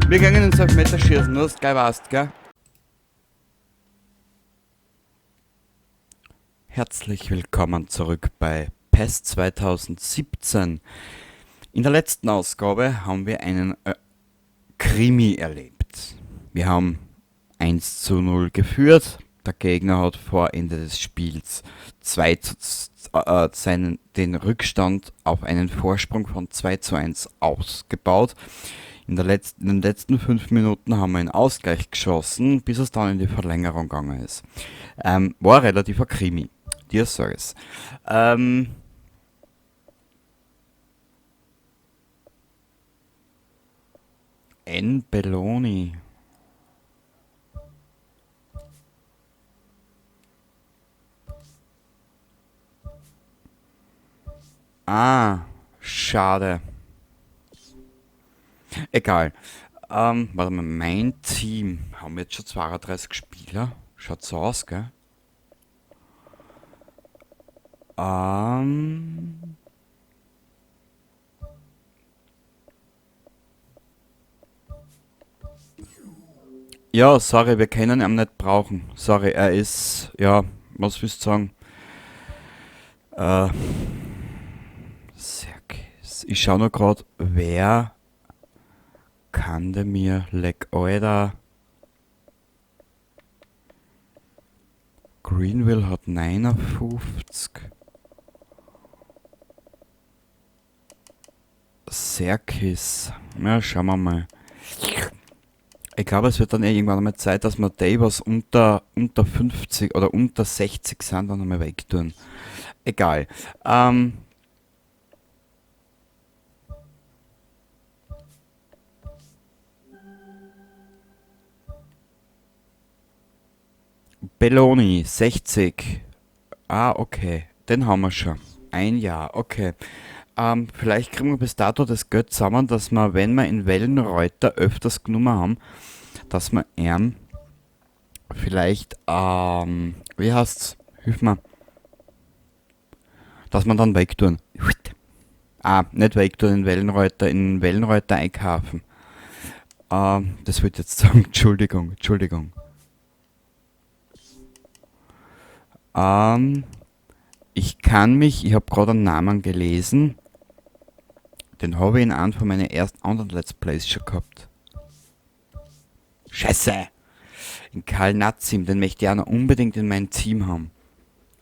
Wir gehen ins Elfmeterschießen, nur dass du gleich weißt, gell? Herzlich willkommen zurück bei PES 2017. In der letzten Ausgabe haben wir einen Krimi erlebt. Wir haben 1:0 geführt. Der Gegner hat vor Ende des Spiels den Rückstand auf einen Vorsprung von 2:1 ausgebaut. In den letzten 5 Minuten haben wir einen Ausgleich geschossen, bis es dann in die Verlängerung gegangen ist. War relativ ein Krimi, dir sag ich's. N. Belloni. Ah, schade. Egal. Warte mal, mein Team. Haben wir jetzt schon 32 Spieler? Schaut so aus, gell? Ja, sorry, wir können ihn nicht brauchen. Sorry, er ist, ja, was willst du sagen? Sehr okay. Ich schau nur grad, wer kann der mir, leck, Alter. Greenville hat 59. Serkis. Ja, schauen wir mal. Ich glaube, es wird dann eh irgendwann einmal Zeit, dass wir die, was unter 50 oder unter 60 sind, dann einmal wegtun. Egal. Belloni, 60. Ah, okay. Den haben wir schon. Ein Jahr, okay. Vielleicht kriegen wir bis dato das Geld zusammen, dass wir, wenn wir in Wellenreuther öfters genommen haben, dass wir ihn vielleicht, wie heißt's? Hilf mir. Dass wir dann wegtun. Ah, nicht wegtun, in Wellenreuther einkaufen. Das wollte ich jetzt sagen. Entschuldigung, Entschuldigung. Ich kann mich, ich hab grad einen Namen gelesen, den hab ich in einem von meinen ersten anderen Let's Plays schon gehabt. Scheiße! In Karl Nazim, den möchte ich auch noch unbedingt in meinem Team haben.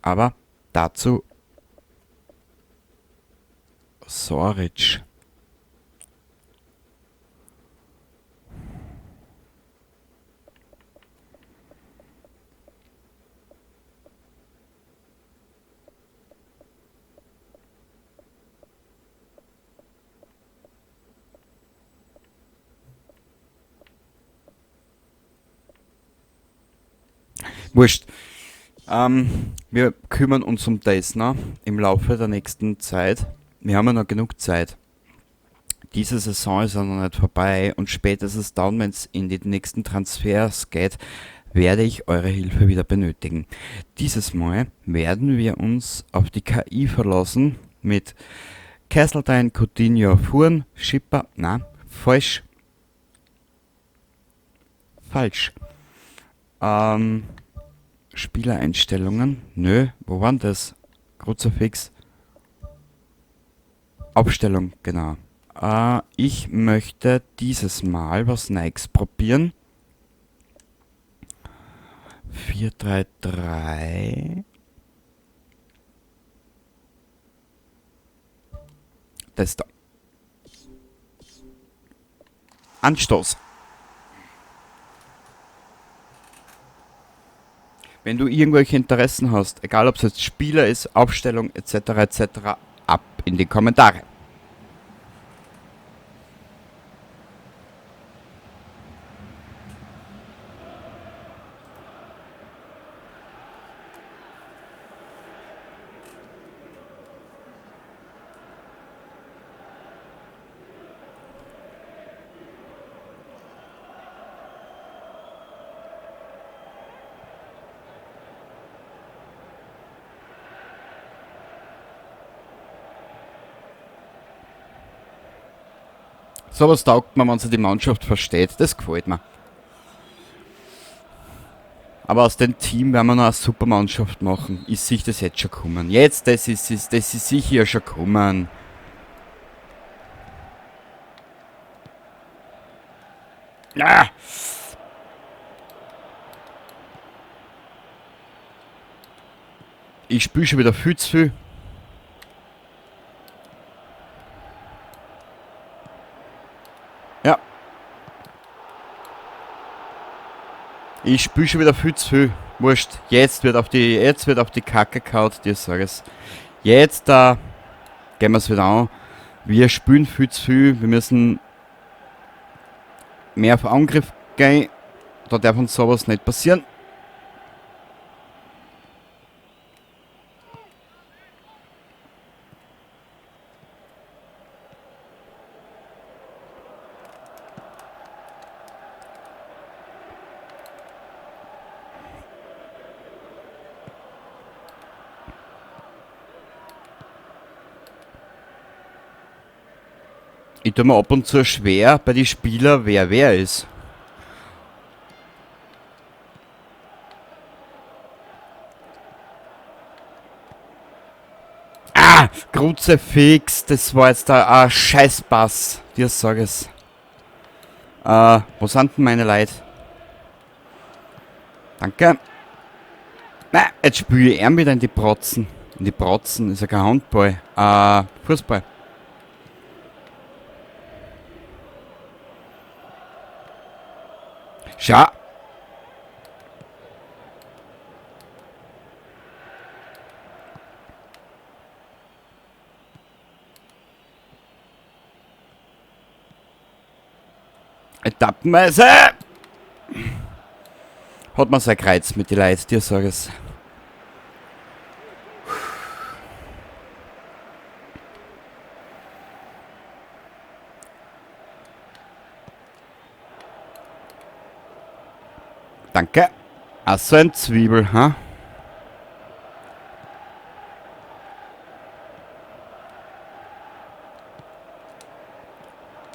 Aber dazu Soric. Wurscht. Wir kümmern uns um das noch im Laufe der nächsten Zeit. Wir haben ja noch genug Zeit. Diese Saison ist ja noch nicht vorbei und spätestens dann, wenn's in die nächsten Transfers geht, werde ich eure Hilfe wieder benötigen. Dieses Mal werden wir uns auf die KI verlassen mit Castledine, Coutinho, Fuhren, Schipper, na, falsch. Falsch. Spielereinstellungen. Nö, wo waren das? Kruzifix. Aufstellung, genau. Ich möchte dieses Mal was Neues probieren. 4, 3, 3. Das da. Anstoß. Wenn du irgendwelche Interessen hast, egal ob's jetzt Spieler ist, Aufstellung et cetera et cetera, ab in die Kommentare. Sowas taugt mir, wenn sich die Mannschaft versteht. Das gefällt mir. Aber aus dem Team werden wir noch eine super Mannschaft machen. Ist sich das jetzt schon kommen. Jetzt, das ist sicher schon kommen. Ah! Ich spiele schon wieder viel zu viel. Ja. Ich spiele schon wieder viel zu viel. Wurscht. Jetzt wird auf die Kacke gehaut, dir sag ich's. Jetzt da gehen wir's wieder an. Wir spielen viel zu viel. Wir müssen mehr auf Angriff gehen. Da darf uns sowas nicht passieren. Ich tue mir ab und zu schwer bei den Spielern, wer ist. Ah! Kruzifix, das war jetzt da ein Scheißpass. Dir sag ich's. Wo sind denn meine Leute? Danke. Na, jetzt spüle ich ihn wieder in die Protzen. In die Protzen ist ja kein Handball. Fußball. Schau. Etappenweise hat man sein Kreuz mit den Leuten, dir sag ich's. Danke. Ach so, ein Zwiebel, ha?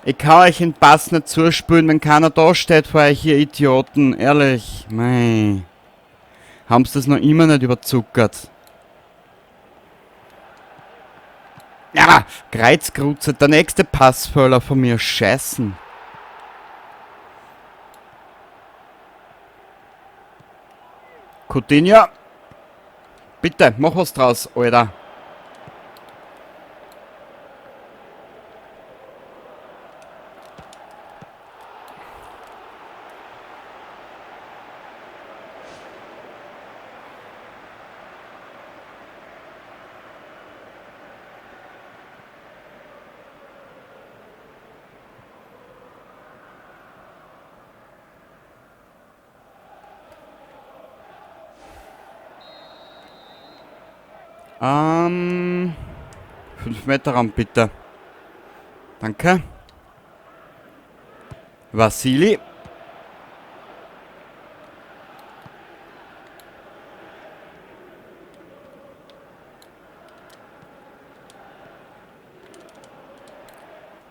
Ich kann euch den Pass nicht zuspülen, wenn keiner da steht vor euch, ihr Idioten. Ehrlich. Mei. Haben's das noch immer nicht überzuckert. Ja, Kreuzkrutze, der nächste Passfehler von mir. Scheißen. Coutinho. Bitte, mach was draus, Alter. Ähm, 5 Meter Raum, bitte. Danke. Vasili.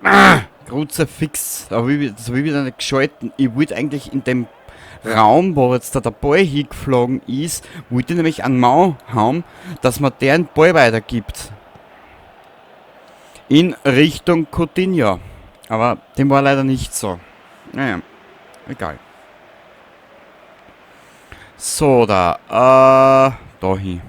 Ah, Kruzifix. Aber das habe ich wieder nicht geschalten. Ich wollte eigentlich in dem Raum, wo jetzt da der Ball hingeflogen ist, wollte ich nämlich einen Mann haben, dass man den Ball weitergibt. In Richtung Coutinho. Aber dem war leider nicht so. Naja, egal. So, da. Da hin.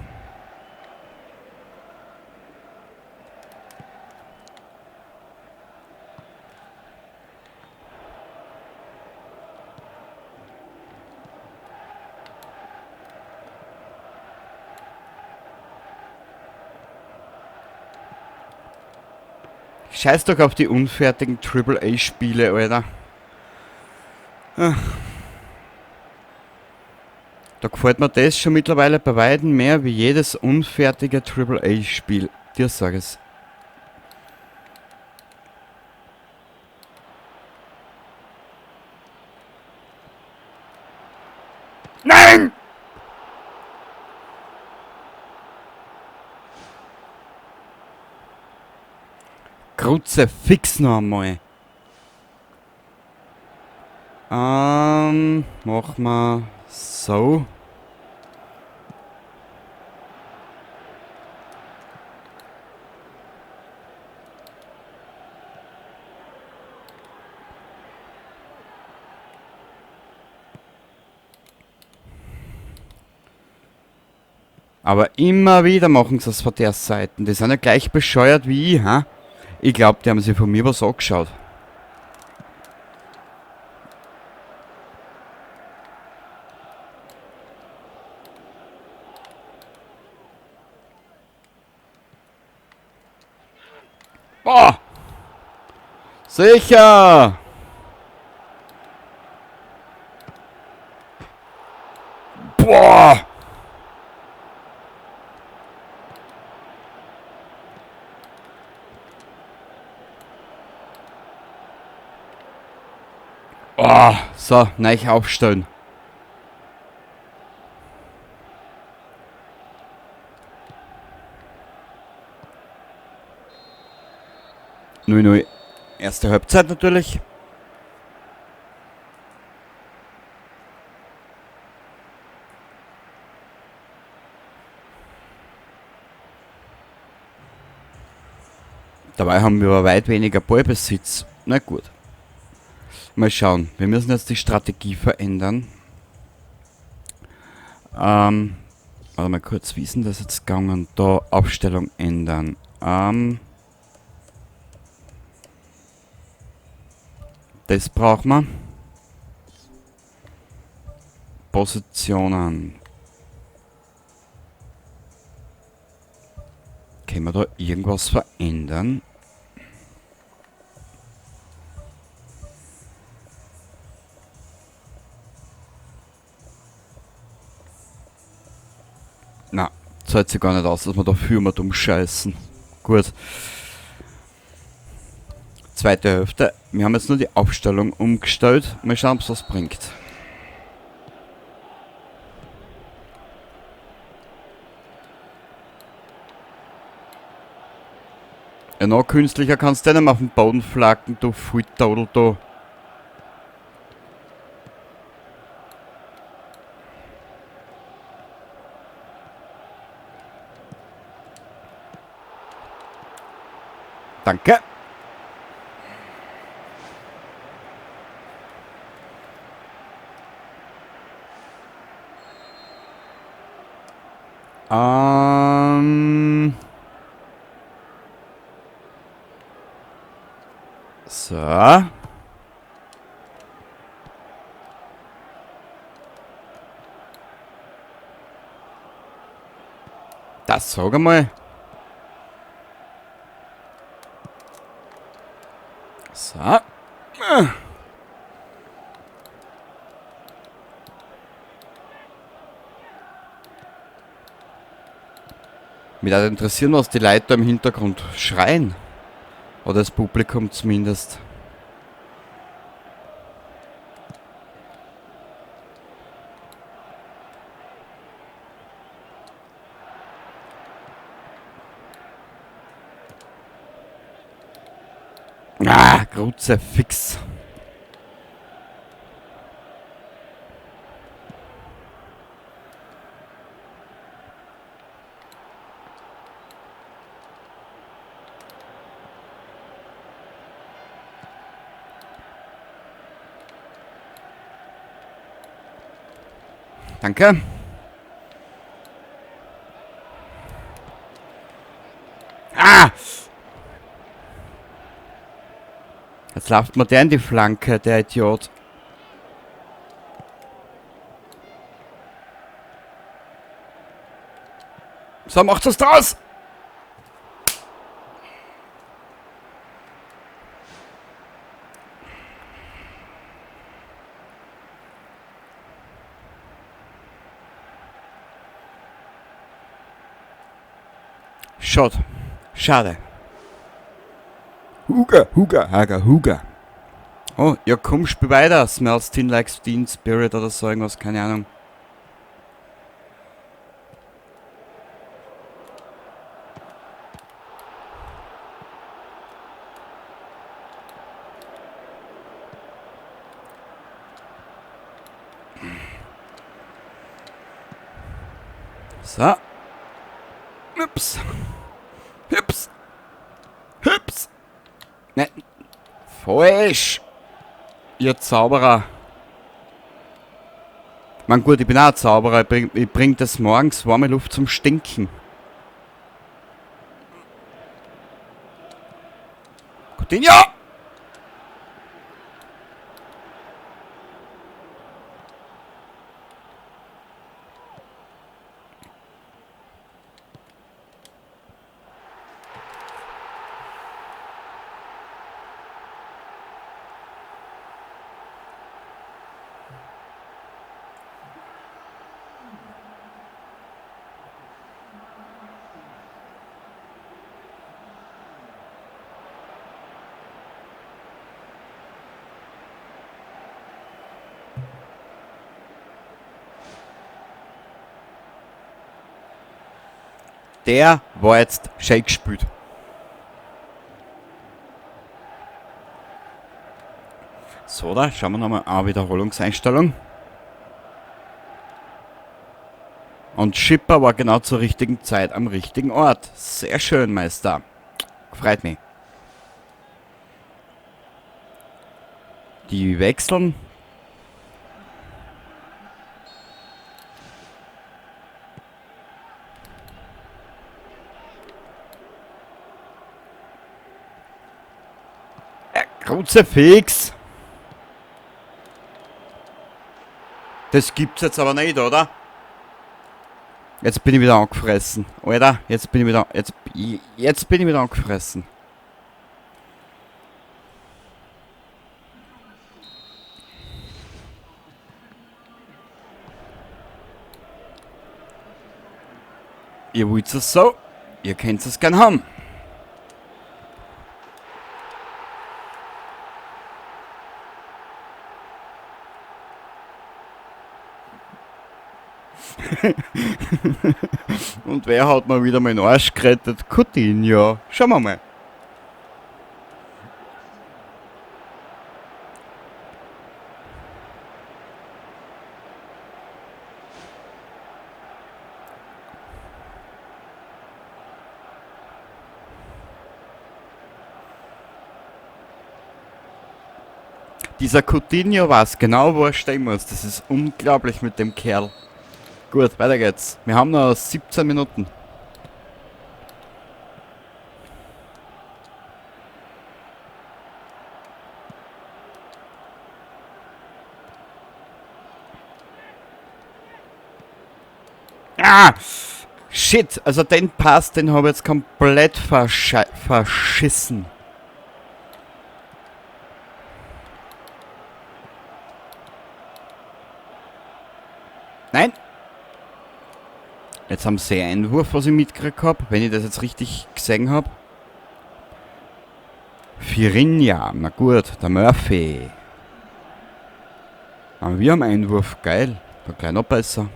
Scheiß doch auf die unfertigen Triple A Spiele, Alter. Da gefällt mir das schon mittlerweile bei weitem mehr wie jedes unfertige Triple A Spiel. Dir sag ich's. Nein! Kruzifix noch einmal. Machen wir so. Aber immer wieder machen sie das von der Seite. Die sind ja gleich bescheuert wie ich, ha? Ich glaub, die haben sich von mir was angeschaut. Boah! Sicher! Boah! Oh, so, neu aufstellen. Null, null. Erste Halbzeit natürlich. Dabei haben wir aber weit weniger Ballbesitz. Na gut. Mal schauen. Wir müssen jetzt die Strategie verändern. Warte mal kurz, wie ist denn das jetzt gegangen? Da, Aufstellung ändern. Das brauchen wir. Positionen. Können wir da irgendwas verändern? Na, zahlt sich gar nicht aus, dass wir da für dumm scheißen. Gut. Zweite Hälfte. Wir haben jetzt nur die Aufstellung umgestellt. Mal schauen, ob's was bringt. Ja, noch künstlicher kannst du nicht mehr auf den Boden flacken, du Volltodel, du. Danke. So. Das sag einmal. So. Mich würde interessieren, was die Leute da im Hintergrund schreien. Oder das Publikum zumindest. Ah, Kruzifix. Danke. Ah! Jetzt läuft mir der in die Flanke, der Idiot. So, macht das draus! Schade. Schade. Huga, Huga, Haga, Huga. Oh, ja komm, spiel weiter. Smells Tin Like Teen Spirit oder so irgendwas, keine Ahnung. So. Ups. Ups. Ups. Nein. Falsch. Ihr Zauberer. Man gut, ich bin auch ein Zauberer. Ich bring das morgens warme Luft zum Stinken. Coutinho! Der war jetzt schön gespielt. So, da schauen wir nochmal an. Wiederholungseinstellung. Und Schipper war genau zur richtigen Zeit am richtigen Ort. Sehr schön, Meister. Freut mich. Die wechseln. Kruzifix! Das gibt's jetzt aber nicht, oder? Jetzt bin ich wieder angefressen. Alter, jetzt bin ich wieder. Jetzt bin ich wieder angefressen. Ihr wollt es so, ihr könnt es gern haben. Und wer hat mal wieder meinen Arsch gerettet? Coutinho. Schauen wir mal. Dieser Coutinho weiß genau, wo er stehen muss. Das ist unglaublich mit dem Kerl. Gut, weiter geht's. Wir haben noch 17 Minuten. Ah! Shit! Also den Pass, den habe ich jetzt komplett verschissen. Nein! Jetzt haben sie einen Einwurf, was ich mitgekriegt habe, wenn ich das jetzt richtig gesehen habe. Firinha, na gut, der Murphy. Aber wir haben Einwurf, geil. War gleich noch besser.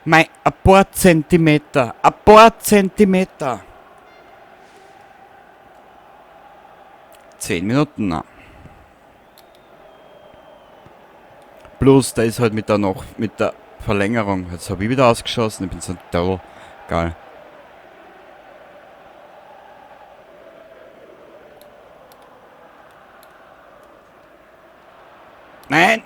Mei, ein paar Zentimeter, ein paar Zentimeter. 10 Minuten, na. Plus, da ist halt mit der Verlängerung. Jetzt habe ich wieder ausgeschossen, ich bin so toll. Geil. Nein!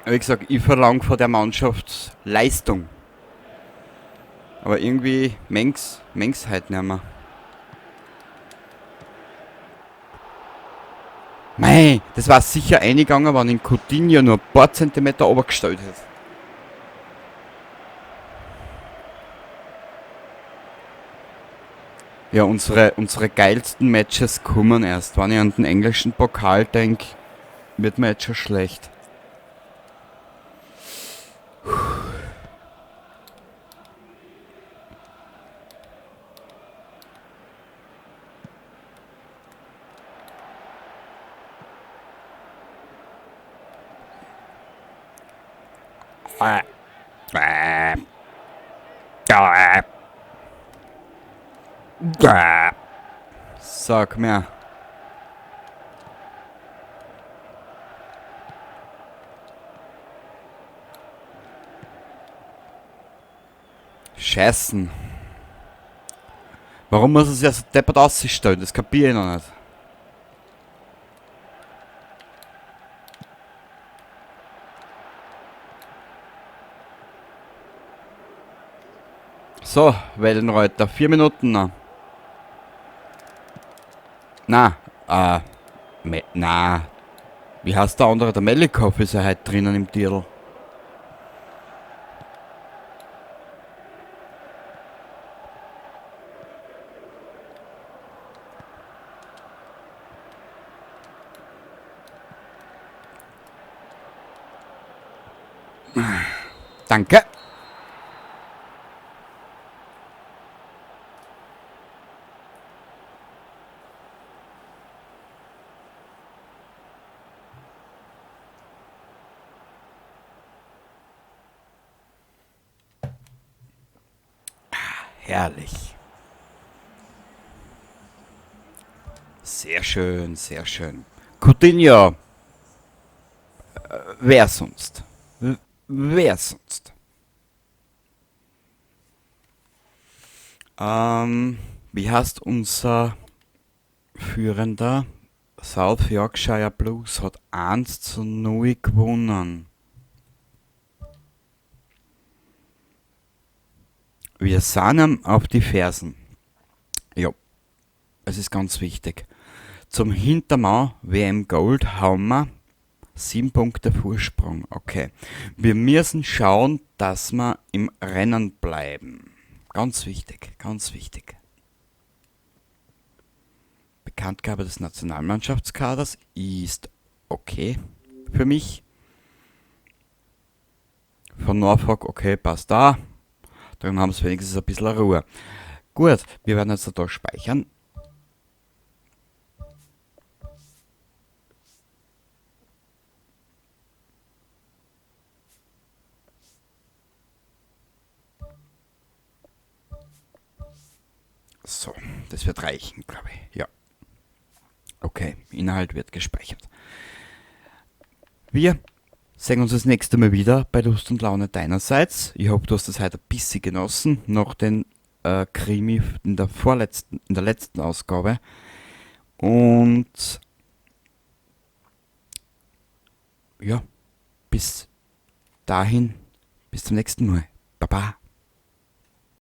Wie gesagt, ich verlange von der Mannschaft Leistung. Aber irgendwie meng's halt nicht mehr. Mei, Das war sicher eingegangen, wenn ihn Coutinho nur ein paar Zentimeter runtergestellt hätte. Ja, unsere geilsten Matches kommen erst. Wenn ich an den englischen Pokal denk, wird mir jetzt schon schlecht. So, komm her. Scheißen. Warum muss es ja so deppert ausstellen? Das kapier ich noch nicht. So, Wellenreuther, 4 Minuten noch. Na, na. Wie heißt der andere? Der Melikow ist ja heute drinnen im Dirl. Danke. Herrlich. Sehr schön, sehr schön. Coutinho. Wer sonst? Wer sonst? Wie heißt unser Führender? South Yorkshire Blues hat 1:0 gewonnen. Wir sind ihm auf die Fersen. Ja, es ist ganz wichtig. Zum Hintermann WM Gold haben wir 7 Punkte Vorsprung. Okay. Wir müssen schauen, dass wir im Rennen bleiben. Ganz wichtig, ganz wichtig. Bekanntgabe des Nationalmannschaftskaders ist okay für mich. Von Norfolk, okay, passt da. Dann haben sie wenigstens ein bisschen Ruhe. Gut, wir werden jetzt da speichern. So, das wird reichen, glaube ich. Ja. Okay, Inhalt wird gespeichert. Wir sehen uns das nächste Mal wieder bei Lust und Laune deinerseits. Ich hoffe, du hast das heute ein bisschen genossen, nach den Krimi in der vorletzten, in der letzten Ausgabe. Und ja, bis dahin, bis zum nächsten Mal. Baba.